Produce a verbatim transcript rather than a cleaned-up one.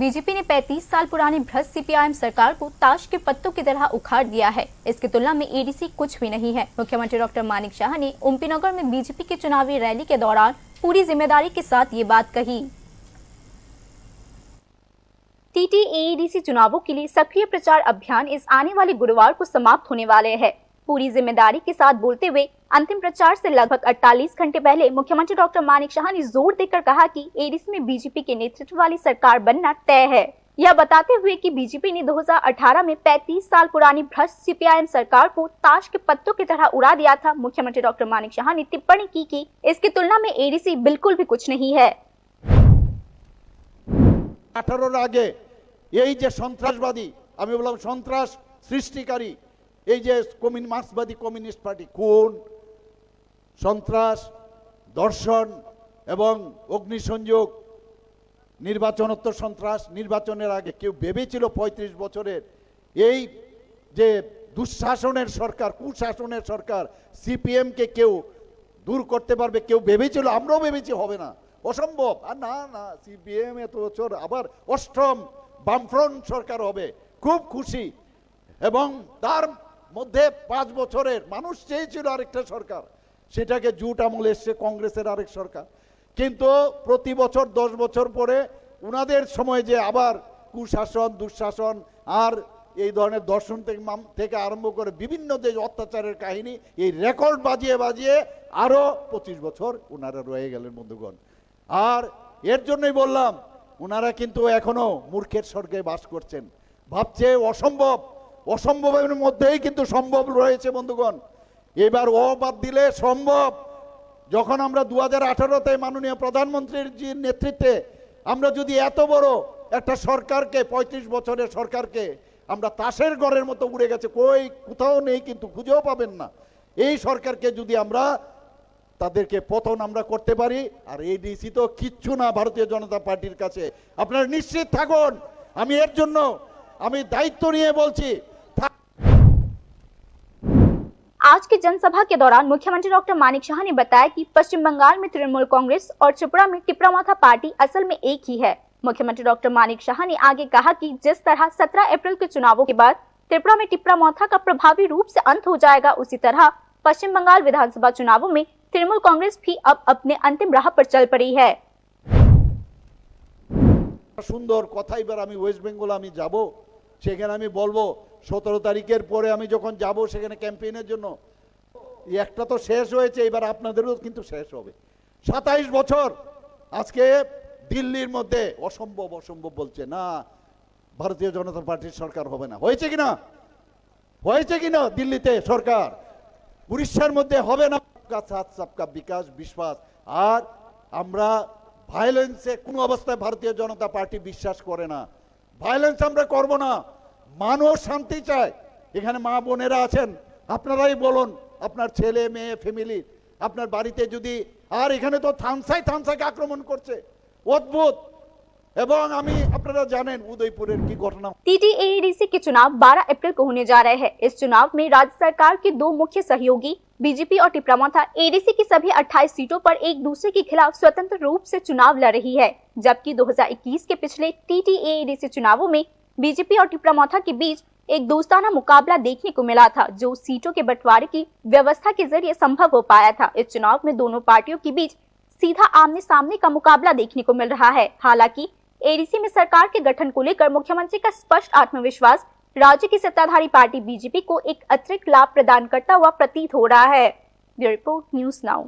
बीजेपी ने पैंतीस साल पुरानी भ्रष्ट सीपीआईएम सरकार को ताश के पत्तों की तरह उखाड़ दिया है। इसकी तुलना में एडीसी कुछ भी नहीं है। मुख्यमंत्री डॉक्टर मानिक साहा ने उम्पीनगर में बीजेपी की चुनावी रैली के दौरान पूरी जिम्मेदारी के साथ ये बात कही। टीटीएएडीसी चुनावों के लिए सक्रिय प्रचार अभियान इस आने वाले गुरुवार को समाप्त होने वाले हैं। पूरी जिम्मेदारी के साथ बोलते हुए अंतिम प्रचार से लगभग अड़तालीस घंटे पहले मुख्यमंत्री डॉक्टर मानिक साहा ने जोर देकर कहा कि एडीसी में बीजेपी के नेतृत्व वाली सरकार बनना तय है। यह बताते हुए कि बीजेपी ने दो हज़ार अठारह में पैंतीस साल पुरानी भ्रष्ट सीपीआईएम सरकार को ताश के पत्तों की तरह उड़ा दिया था। मुख्यमंत्री डॉक्टर मानिक साहा ने टिप्पणी की कि इसकी तुलना में एडीसी बिल्कुल भी कुछ नहीं है। আঠারোর আগে এই যে সন্ত্রাসবাদী, আমি বললাম সন্ত্রাস সৃষ্টিকারী, এই যে কমিউনি মার্ক্সবাদী কমিউনিস্ট পার্টি, খুন, সন্ত্রাস, ধর্ষণ এবং অগ্নিসংযোগ, নির্বাচনোত্তর সন্ত্রাস, নির্বাচনের আগে কেউ ভেবেছিল পঁয়ত্রিশ বছরের এই যে দুঃশাসনের সরকার, কুশাসনের সরকার, সিপিএম কে কেউ দূর করতে পারবে, কেউ ভেবেছিল, আমরাও ভেবেছি হবে না, অসম্ভব। আর না, না, সিপিএম এত বছর আবার অষ্টম বামফ্রন্ট সরকার হবে, খুব খুশি। এবং তার মধ্যে পাঁচ বছরের মানুষ চেয়েছিল আরেকটা সরকার, সেটাকে জুট আমলে এসছে কংগ্রেসের আরেক সরকার। কিন্তু প্রতি বছর দশ বছর পরে ওনাদের সময় যে আবার কুশাসন, দুঃশাসন আর এই ধরনের ধর্ষণ থেকে মাম- থেকে আরম্ভ করে বিভিন্ন যে অত্যাচারের কাহিনী, এই রেকর্ড বাজিয়ে বাজিয়ে আরো পঁচিশ বছর ওনারা রয়ে গেলেন, বন্ধুগণ। আর এর জন্যই বললাম, ওনারা কিন্তু এখনো মূর্খের স্বর্গে বাস করছেন, ভাবছে অসম্ভব, অসম্ভবের মধ্যেই কিন্তু সম্ভব রয়েছে, বন্ধুগণ। এবার অ বাদ দিলে সম্ভব। যখন আমরা দু হাজার আঠারোতে মাননীয় প্রধানমন্ত্রীর যে নেতৃত্বে আমরা যদি এত বড় একটা সরকারকে, পঁয়ত্রিশ বছরের সরকারকে আমরা তাসের ঘরের মতো উড়ে গেছে, কই কোথাও নেই, কিন্তু খুঁজেও পাবেন না। এই সরকারকে যদি আমরা তাদেরকে পতন আমরা করতে পারি। আর এডিসি তো কিচ্ছু না ভারতীয় জনতা পার্টির কাছে, আপনারা নিশ্চিত থাকুন। আমি এর জন্য আমি দায়িত্ব নিয়ে বলছি। आज की जनसभा के दौरान मुख्यमंत्री डॉक्टर मानिक साहा ने बताया कि पश्चिम बंगाल में तृणमूल कांग्रेस और त्रिपुरा में टिपरा माथा पार्टी असल में एक ही है। मुख्यमंत्री डॉक्टर मानिक साहा ने आगे कहा कि जिस तरह सत्रह अप्रैल के चुनावों के बाद त्रिपुरा में टिपरा माथा का प्रभावी रूप से अंत हो जाएगा, उसी तरह पश्चिम बंगाल विधानसभा चुनावों में तृणमूल कांग्रेस भी अब अपने अंतिम राह पर चल पड़ी है। সুন্দর কথা। এবার আমি ওয়েস্ট বেঙ্গল আমি যাব, সেখানে আমি বলবো, সতেরো তারিখের পরে আমি যখন যাব সেখানে ক্যাম্পেইনের জন্য, এই একটা তো শেষ হয়েছে, এবার আপনাদেরও কিন্তু শেষ হবে। সাতাইশ বছর আজকে দিল্লির মধ্যে অসম্ভব অসম্ভব বলছে, না, ভারতীয় জনতা পার্টির সরকার হবে না। হয়েছে কিনা? হয়েছে কিনা দিল্লিতে সরকার? উড়িষ্যার মধ্যে হবে না। সবকা সাথ সবকা বিকাশ বিশ্বাস। আর আমরা ভায়োলেন্সে কোনো অবস্থায় ভারতীয় জনতা পার্টি বিশ্বাস করে না। ভায়োলেন্স আমরা করব না। মানুষ শান্তি চায়। এখানে মা বোনেরা আছেন, আপনারাই বলুন, আপনার ছেলে মেয়ে ফ্যামিলি, আপনার বাড়িতে যদি, আর এখানে তো থানসাই থানসাকে আক্রমণ করছে, অদ্ভুত। এবং আমি, আপনারা জানেন উদয়পুরের কি ঘটনা। टीटीएएडीसी के चुनाव बारह अप्रैल को होने जा रहे हैं। इस चुनाव में राज्य सरकार के दो मुख्य सहयोगी बीजेपी और टिपरा माथा एडीसी की सभी अट्ठाईस सीटों पर एक दूसरे के खिलाफ स्वतंत्र रूप से चुनाव लड़ रही है, जबकि दो हज़ार इक्कीस के पिछले टीटीएएडीसी चुनावों में बीजेपी और टिपरा माथा के बीच एक दोस्ताना मुकाबला देखने को मिला था, जो सीटों के बंटवारे की व्यवस्था के जरिए संभव हो पाया था। इस चुनाव में दोनों पार्टियों के बीच सीधा आमने सामने का मुकाबला देखने को मिल रहा है। हालांकि एडीसी में सरकार के गठन को लेकर मुख्यमंत्री का स्पष्ट आत्मविश्वास राज्य की सत्ताधारी पार्टी बीजेपी को एक अतिरिक्त लाभ प्रदान करता हुआ प्रतीत हो रहा है। Bureau report, news now.